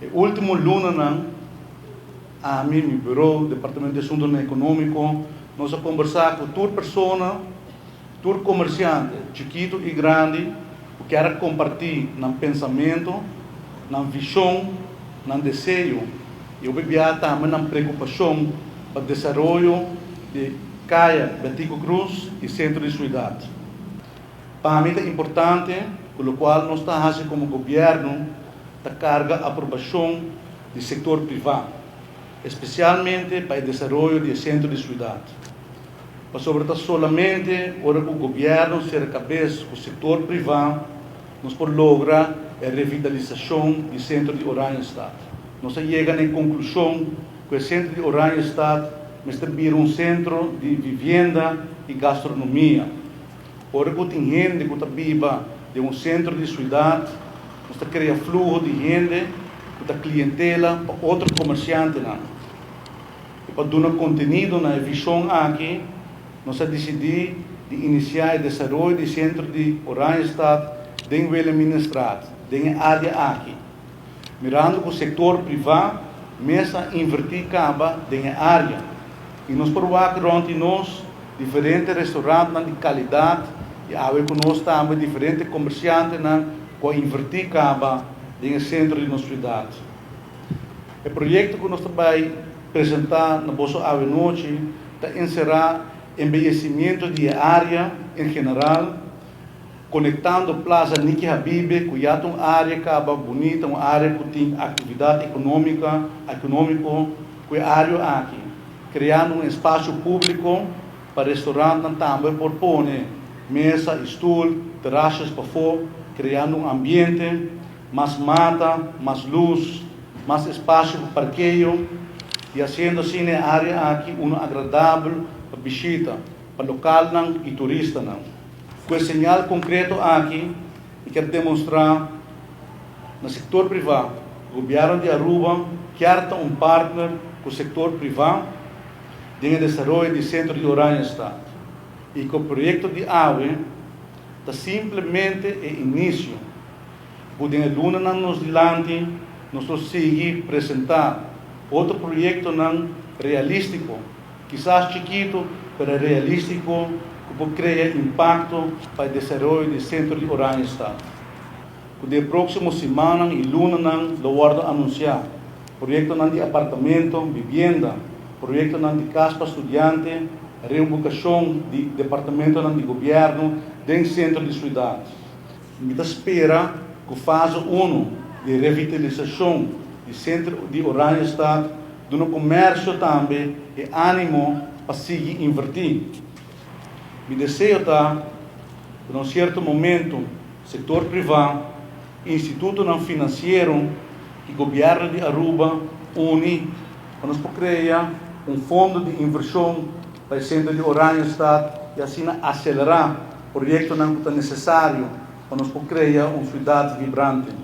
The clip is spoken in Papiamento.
E último lunanan, ami, mi bureau, Departamento di Asunto Economico, nos a combersa cu tur persona, tur comerciante, chikito y grandi, cu kier comparti nan pensamento, nan vision, nan deseo, y obviamente tambe nan preocupacion pa desaroyo di Caya Betico Croes y centro di ciudad. Pa mi ta importante, cu loke nos ta haciendo como gobierno, ta carga aprobacion di sector priva, especialmente pa e desaroyo di centro di ciudad. Pasobra solamente ora cu gobierno sera cabes cu sector priva, nos por logra e revitalisacion di centro di Oranjestad. Nos a yega na conclusion cu e centro di Oranjestad mester bira un centro di vivienda y gastronomia. Ora cu tin hende cu ta biba den un centro di ciudad, nos ta crea fluho di hende, cu ta clientela pa otro comerciantenan. Y pa duna contenido na e vision aki, nos a dicidi di inicia e desaroyo di centro di Oranjestad den Wilhelminastraat, den e area aki. Mirando cu e sector priva mes a inverti caba den e area. Y nos por wak rond nos diferente restaurant di calidad y awe cu nos tambe diferente comerciantenan cu a inverti caba den centro di nos ciudad. E proyecto cu nos ta bay presenta na boso awe nochi ta encera embeyecimento di area en general, conectando Plaza Niki Habibe, cu ta un area caba bunita, un area cu tin actividad economico, cu e area aki, creando un espacio publico pa restaurant tambe por pone mesa, stoel, terasas pafo, creando un ambiente, mas mata, mas luz, mas espacio pa parkeo y haciendo asina e area aki un agradabel pa bishita, pa local y turistanan. Cu e señal concreto aki, mi kier demostra na sector priva, gobierno di Aruba kier ta un partner cu e sector priva den desaroyo di centro di Oranjestad. Y cu e proyecto di awe ta simplemente e inicio. Den lunanan nos dilanti, nos ta sigui presenta otro proyectonan realistico, kisas chikito, mas realistico, cu por crea impacto pa e desaroyo di centro di Oranjestad. Den proximo siman y lunanan lo wordo anuncia proyectonan di apartamento, vivienda, proyectonan di cas pa studiante, reubicacion di departamento di gobierno den centro di ciudad. Mi ta spera cu fase 1 di revitalisacion di centro di Oranjestad, duna comercio tambe e animo pa sigui inverti. Mi deseo ta cu na un cierto momento, sector priva, institutonan financiero y gobierno di Aruba uni pa nos crea un fondo di inversion pa e centro di Oranjestad y asina acelera proyectonan cu ta necesario pa nos crea un ciudad vibrante.